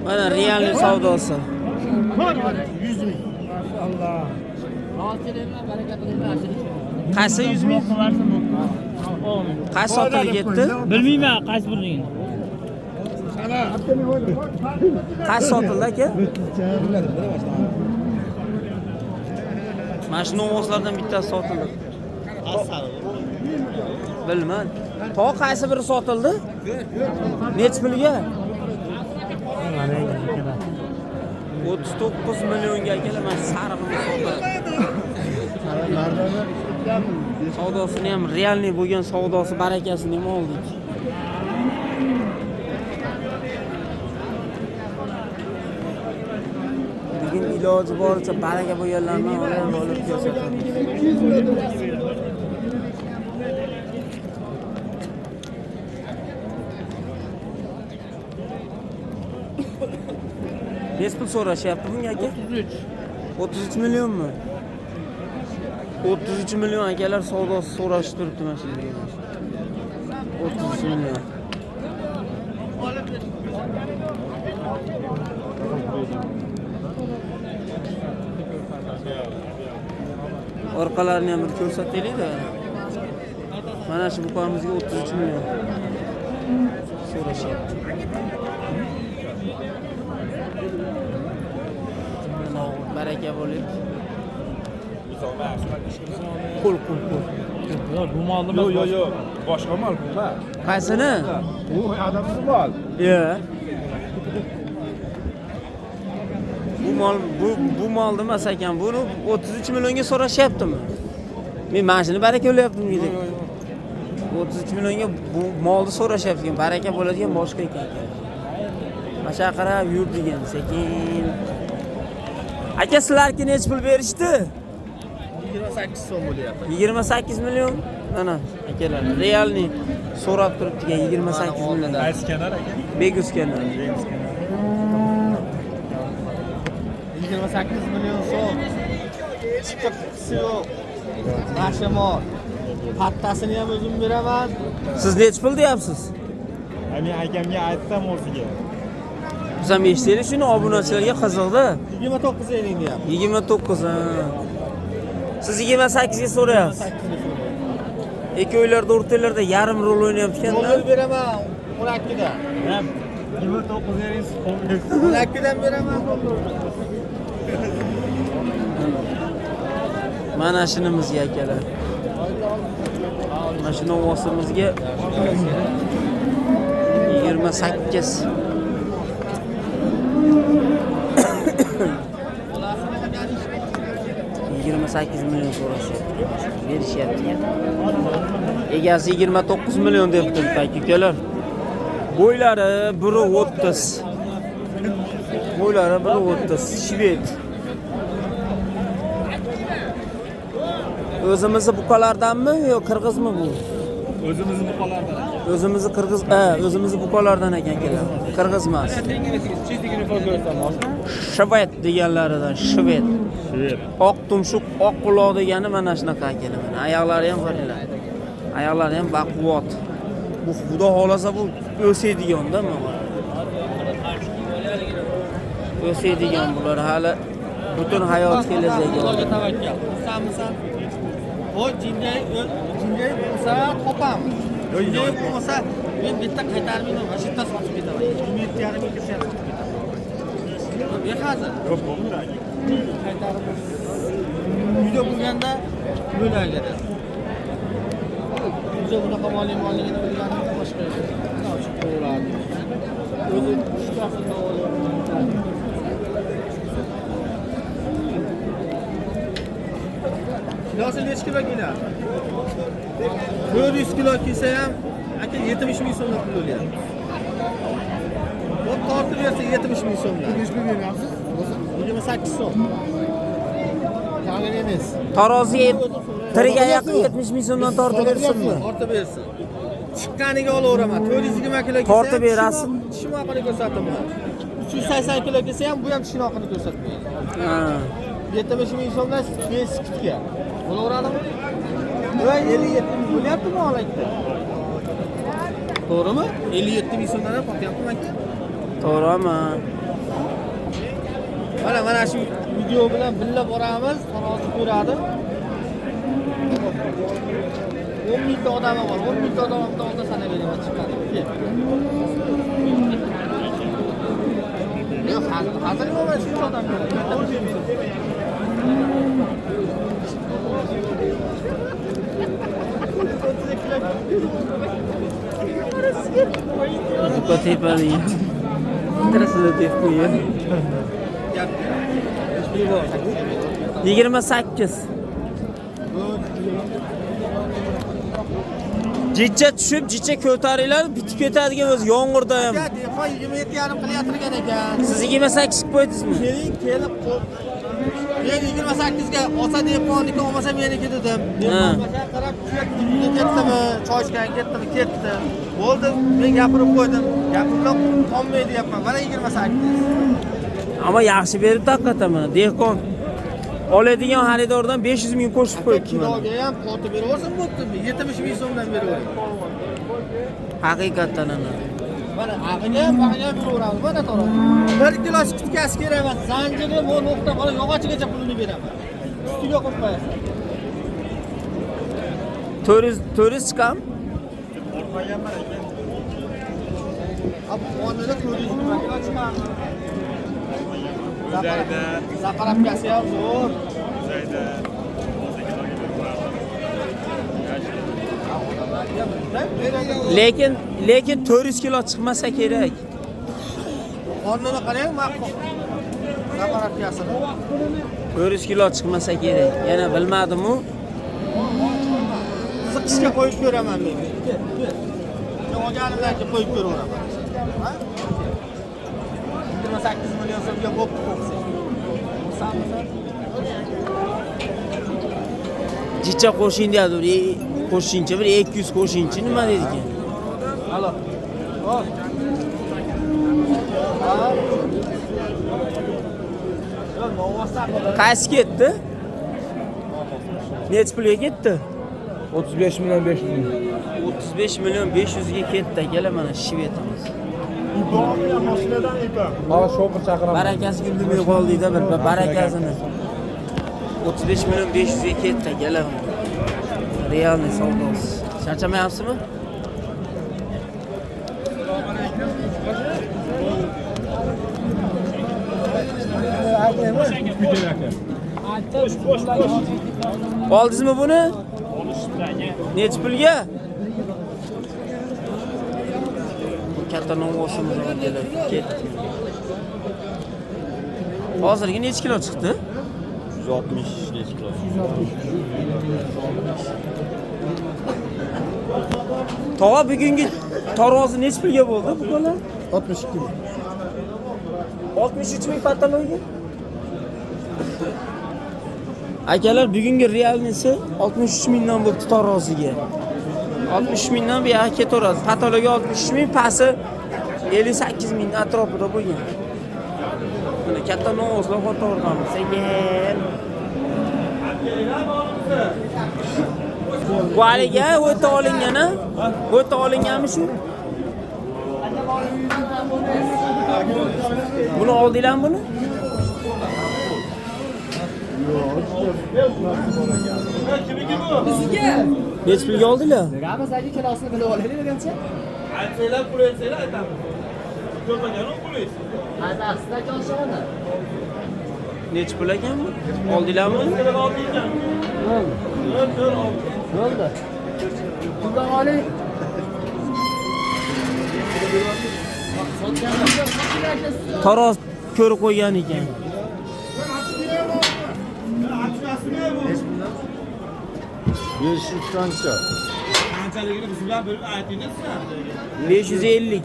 Mana realniy savdosi. 100 ming. Qaysi 100 ming? Qaysi sotilib ketdi? Bilmayman qaysi birligini. Qaysi sotildi aka? Mana shu novvoslardan bittasi sotildi. Bilmadim. To qaysi biri sotildi? Nechi pulga? 39 millionga akalar mana sarig'ini sotildi. Savdosini ham realniy bo'lgan savdosi barakasini ham oldik. Bugun iloji boricha baraka bo'lganlarni olib olib ko'rsatamiz. Nechi pul so'rashyapti bunga aka? 33. 33 millionmi? 33 million akalar savdosi so'rashib turibdi mana shu yerga. 33 million. Orqalarini ham bir ko'rsataylik-da. Mana shu buqamizga 33 million so'rashyapti. Baraka bo'lib. Qo'l qo'l qo'l. Bu molni Yo'q, yo'q, yo'q. Boshqa mol bu emas. Qaysini? Bu odamni mol. Yo'q. Bu mol bu mol emas ekan. Buni 33 millionga so'rashyaptimi? Men mana shuni baraka bo'lyaptim deydi. 33 millionga bu molni so'rashyapti ekan. Baraka bo'ladigan boshqa ekan. Mana shu qarab yur degan sekin. Aka sizlarga necha pul berishdi? 28 so'm bo'lyapti. 28 million. Mana akalar, realniy so'rab turibdi ekan 28 million. Qaysi kanal aka? Begus kanal. 28 million so'm. Chiqib qisi yo'q. Mana mol. Pattasini ham o'zim beraman. Siz necha pul deyapsiz? Men akamga aytsam o'ziga. Biz ham eshitaylik shuni, obunachilarga qiziqda. 29 ering deyapti. 29 ha. Siz 28 ga so'rayapsiz. Ikkovlarda o'rtalarda yarim rol o'ynayapti ekanda. Dollar beraman 12dan. 29 ering 12dan beraman dollar. Mana shunimizga akalar. Mana shu novosimizga 28. 28 million so'rashyapti. Berishyapti. Egasi 29 million deb turibdi akalar. Bo'ylari 1.30. Bo'ylari 1.30. Shved. O'zimizni buqalardanmi yo qirg'izmi bu? O'zimizni buqalardan. O'zimizni qirg'iz, ha, o'zimizni buqalardan ekan akalar. Qirg'iz emas. Shved deganlaridan, shved. Shved. Oq tumshuq, oq quloq degani mana shunaqa akalar. Mana oyoqlari ham qaranglar. Oyoqlari ham baquvvat. Bu xudo xolasa bu o'sadigan-da mana. O'sadigan bular hali butun hayot kelajagi. Allohga tavakkal. Ursanmisan? Voy jinjay, jinjay bo'lsa topamiz. Jinjay bo'lmasa men bitta qaytarmayman, mana shu yerdan sotib ketaman. 27,5 ming kirsa ham sotib ketaman. Behazil. Yo'q, bo'lmaydi aka. Qaytarib uyda bo'lganda bo'lak edi. Uyda bunaqa molli molligini bilganimda boshqa edi. Ochib qo'yardim. O'zi uchtasini olyapman. Kilosi necha kilo keladi? 400 kilo kelsa ham aka 70 ming so'mdan pul o'lyapti. Xo'p, tortib bersa 70 ming so'mdan. Necha pul beryapsiz? 28 so'm. Kamim emas. Taroziga tirik oyoqqa 70 ming so'mdan tortib bersinmi? Tortib bersin. Chiqqaniga olaveraman. 420 kilo kelsa Tortib berasiz. Tishim oqini ko'rsataman. 380 kilo kelsa ham bu ham tishini oqini ko'rsatmaydi. Ha. 70 ming so'mdan 5 kitga. Bo'laveradimi? Voy 57 ming bo'lyaptimi olakda? To'g'rimi? 57 ming so'mdan ham qotyaptimi aka? To'g'rimi? Mana shu video bilan birga boramiz, tarozi ko'radi. 10 mingta odami bor. 10 mingta odam oldi sana beraman chiqadi. Yo'q, hazil bo'lmay shuncha odam ko'radi. Buqa tepadi. Trasada tepib qo'ygan. 28. Jicha tushib, jicha ko'taringlar, bitib ketadigan o'zi yomg'irda ham. Aka, dehqon 27,5 qilayotgan ekan. Siz 28 qilib qo'ydingizmi? Keling, kelib men 28 ga olsa dehqonniki, olmasa meniki dedim. Dehqon boshqa qarab tushyapti, uyga ketdimi, choyishgan ketdimi, ketdi. Bo'ldi, men gapirib qo'ydim. Gapimdan qolmaydi deyapman. Mana 28. Ammo yaxshi beribdi haqiqatan mana. Dehqon oladigan xaridordan 500 ming qo'shib qo'yibdi. Kiloga ham qotib beraversin bo'pti. 70 ming so'mdan beravering. Haqiqatan ana. Mana ag'iga ham, bag'iga ham beraveramiz. Mana tarozi. 1 kilo kutkasi kerak emas. Zanjiri bu nuqta mana yog'ochigacha pulini beraman. Ustiga qo'yib qo'yasan. 400 chiqam. Qo'rqmaganman aka. Bu xonada 400 kilo chiqadi. O'zayda, Zapravkasi ham zo'r. o'zayda. Olsa kiloga berib. Lekin 400 kilo chiqmasa kerak. Qornini qarang, ma'qul. Zapravkasini. 400 kilo chiqmasa kerak. Yana bilmadim-u. Siqishga qo'yib ko'raman men. Men olganimdan keyin qo'yib ko'raveraman. Ha? 28 million so'mga bo'pti qo'ysak. Jicha qo'shing deyapti. Qo'shingchi bir 200 qo'shingchi nima dedi ekan? Alo. Hop. Ha. Qaysi ketdi? Necha pulga ketdi? 35 million 500 ming. 35 million 500 ga ketdi akalar, mana shvetimiz. Mashinadan ipam. Ha, shofir chaqiraman. Barakasi guldimay qoldikda bir barakasini. 35 million 500 ga ketdi akalar. Realniy savdosi. Charchamayapsizmi? Oldingizmi buni? Necha pulga? Bu katta novvosimiz akalar ketdi. Hozirgi necha kilo chiqdi? 160 necha kilo. Tog'a, bugungi tarozi necha pulga bo'ldi bu bola? 62 ming. 63 ming patologiya. Akalar, bugungi realnisi 63 mingdan bo'libdi taroziga. 63 mingdan bu yoqqa ketaveradi. Patologiya 63 ming, pasi 58 ming atrofida bo'lgan. Mana katta novvoslar qatoramiz. Sekin. Bu haligi o'ta olingan-a? O'ta olinganmi shu? Buni oldinglarmi buni? Bizga. Necha pulga oldinglar? Beramiz aka, kilosini bilib olaylik degancha. Aytsanglar, pul aytsanglar aytamiz. Ko'rmagan-ku pulingiz. Aytasiz aka, oshig'ini. Necha pul ekan bu? Oldinglarmi? Bo'ldi. Puldan oling. Taroz ko'rib qo'ygan ekan. 500 qancha? Qanchaligini biz bilan bilib aytingiz. 550.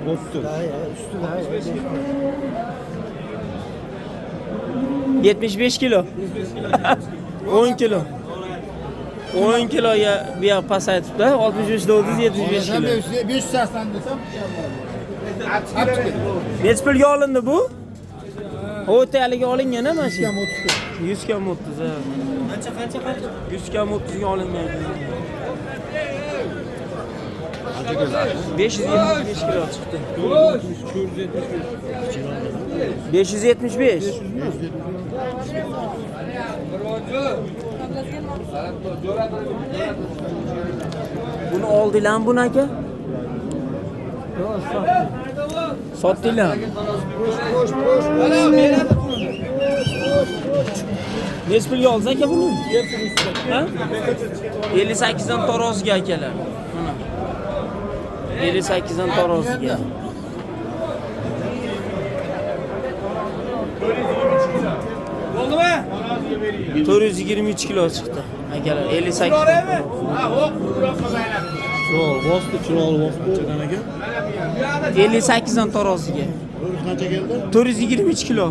30. 75 kilo. 10 kilo. 10 kiloga bu yoq pasaytibdi. 65 30 75 kilo. 580 desam Necha pulga olindi bu? O'taliga olingan a mana shu. 100 kam 30. 100 kam 30 ha. Qancha? 100 kam 30 ga olingan. 575 kilo chiqdi. 575. Buni oldinglarmi buni aka? Sotdinglarmi? Necha pulga oldingiz aka buni? Ha? 58 dan taroziga akalar. Mana. 58 dan taroziga. Bo'ldimi? 423 kilo chiqdi akalar. 58. Chiroyli bosdi, chiroyli bosdi. 58 dan taroziga. Qancha keldi? 423 kilo.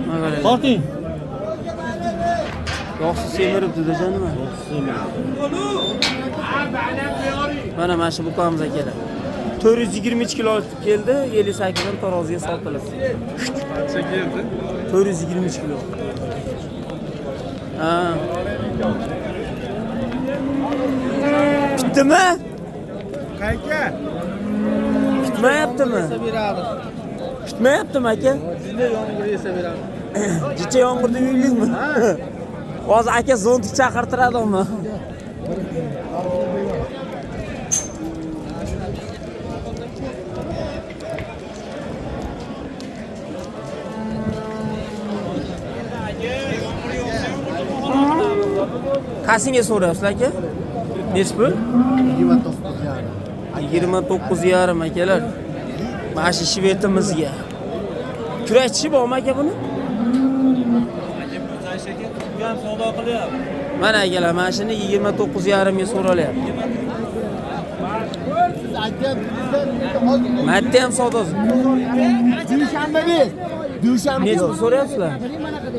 Mana. Torting. Yo'qsa semiribdi-da jonima. Mana mana shu bukamiz akalar. 423 kilo keldi, 58 dan taroziga sotilibdi. Qancha keldi? 423 kilo. Ha. Bitdimi? Qayga? Bitmayaptimi? Beradi. Bitmayaptimi aka? Jinda yomg'ir yesa beradi. Jicha yomg'irda uylikmi? Hozir aka zontik chaqirtiradimi? Qaysinga so'rayapsizlar aka? Nechi pul? 29,5. 29,5 akalar. Mana shu shvetimizga. Kurashchi bormi aka buni? Savdo qilyapti. Mana akalar, mana shuni 29,5 ga so'ralyapti. Marta ham savdosi. Dushanba biz. Dushanba. Nechi pul so'rayapsizlar?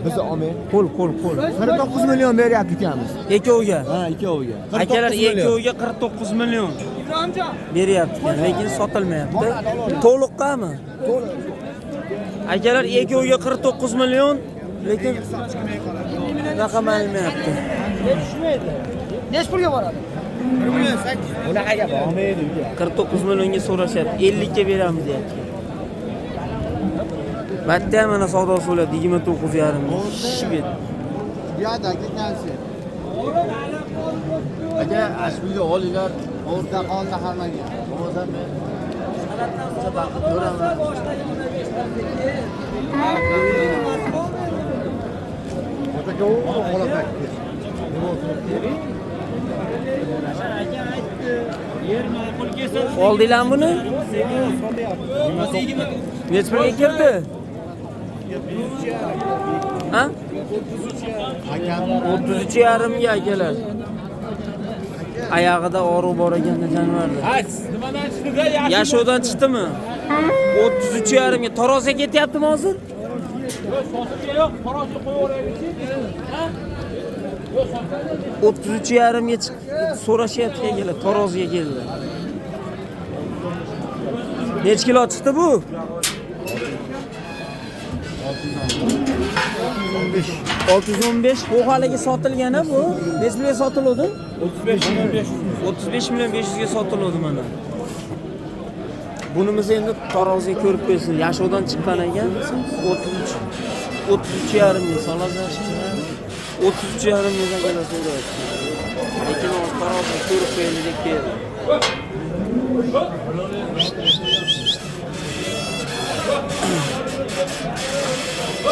Biz olmay. Qo'l, qo'l, qo'l. 49 million beryapti ukamiz. Ikkoviga. Ha, ikkoviga. Akalar ikkoviga 49 million beryapti, lekin sotilmayapti. To'liqqami? Akalar ikkoviga 49 million, lekin raqam almayapti. Nechi pulga boradi? 1.8 million. 49 millionga so'rashyapti, 50 ga beramiz deyapti. Bitta ham mana savdosi bo'lyapti 29,5 ga. Shibet. Buyoqda aka kansi. Aka, ashbuga olinglar, o'rta qoldi hammaga. Bo'lmasa men ko'raman. Aka, u holat. Oldinglarmi buni? Nechi pulga kirdi? Ha? 33,5 ga akalar. Oyog'ida og'riq bor ekanda jonivorda. Ha, nimadan chiqdi? Yashovdan chiqdimi? 33,5 ga taroziga ketyaptimi hozir? Yo'q, taroziga qo'yib yuboraylikchi. 33,5 ga chiqib so'rashyapti akalar, taroziga keldi. Necha kilo chiqdi bu? 615. Bu haligi sotilgani bu. Necha pulga sotiluvdi? 35 million 500. 35 million 500 ga sotiluvdi mana. Bunimiz endi taroziga ko'rib qo'ysin. Yashovdan chiqqan ekan. 33,5 ming soladi. 33,5 ming akalar so'rayapti. Lekin hozir taroziga ko'rib qo'yaylik deb keldi.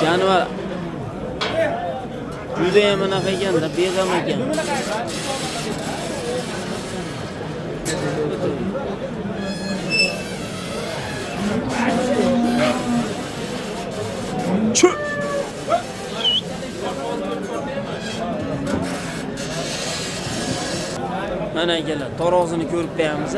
Jonivor juda ham anaqa ekanda, beg'am ekan. Chu. Mana akalar, tarozini ko'rib qo'yamiz.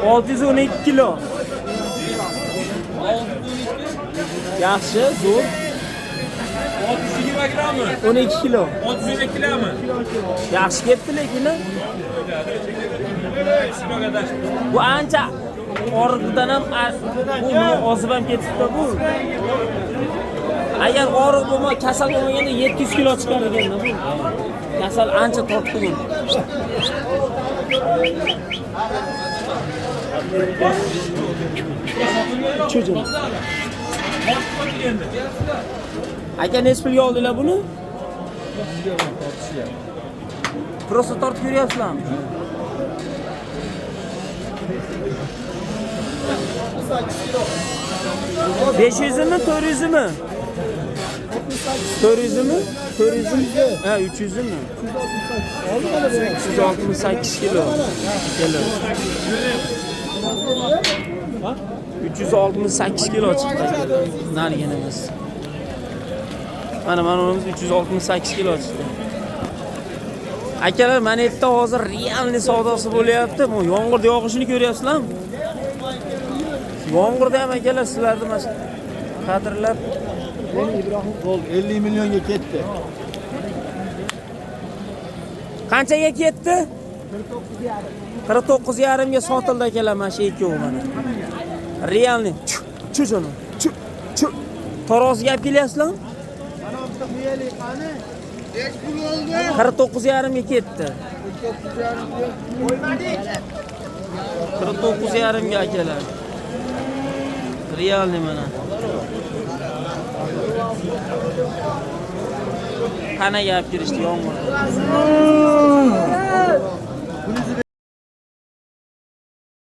612 kilo. Yaxshi, zo'r. 620 grammi? 12 kilo. 32 kilomi? Yaxshi ketdi lekin. Bu ancha oriqdan ham bu ozib ham ketibdi bu. Agar og'riq bo'lma, kasal bo'lmaganda 700 kilo chiqar ekanda bu. Kasal ancha tortdi buni. Cho'jim. Aka, necha pulga oldinglar buni? Prosta tortib ko'ryapsizlarmi? 500mi, 400mi? 400mi? 400mi? Ha, 300mi? 368 kilo. Kilo. 368 kilo chiqdi. Narginimiz. Mana unimiz 368 kilo chiqdi. Akalar, mana yerda hozir realniy savdosi bo'lyapti. Bu yomg'ir yog'ishini ko'ryapsizlarmi? Yomg'irda ham akalar sizlarni mana qadrlab Ibrohim bo'ldi, 50 millionga ketdi. Qanchaga ketdi? 49,5 ga sotildi akalar mana shu ikkovi mana. Realniy. Chu jonim. Chu chu. Taroziga olib kelyapsizlarmi? 49,5 ga ketdi. 49,5 ga akalar. Realniy mana. Panaga olib kirishdi yomg'irda.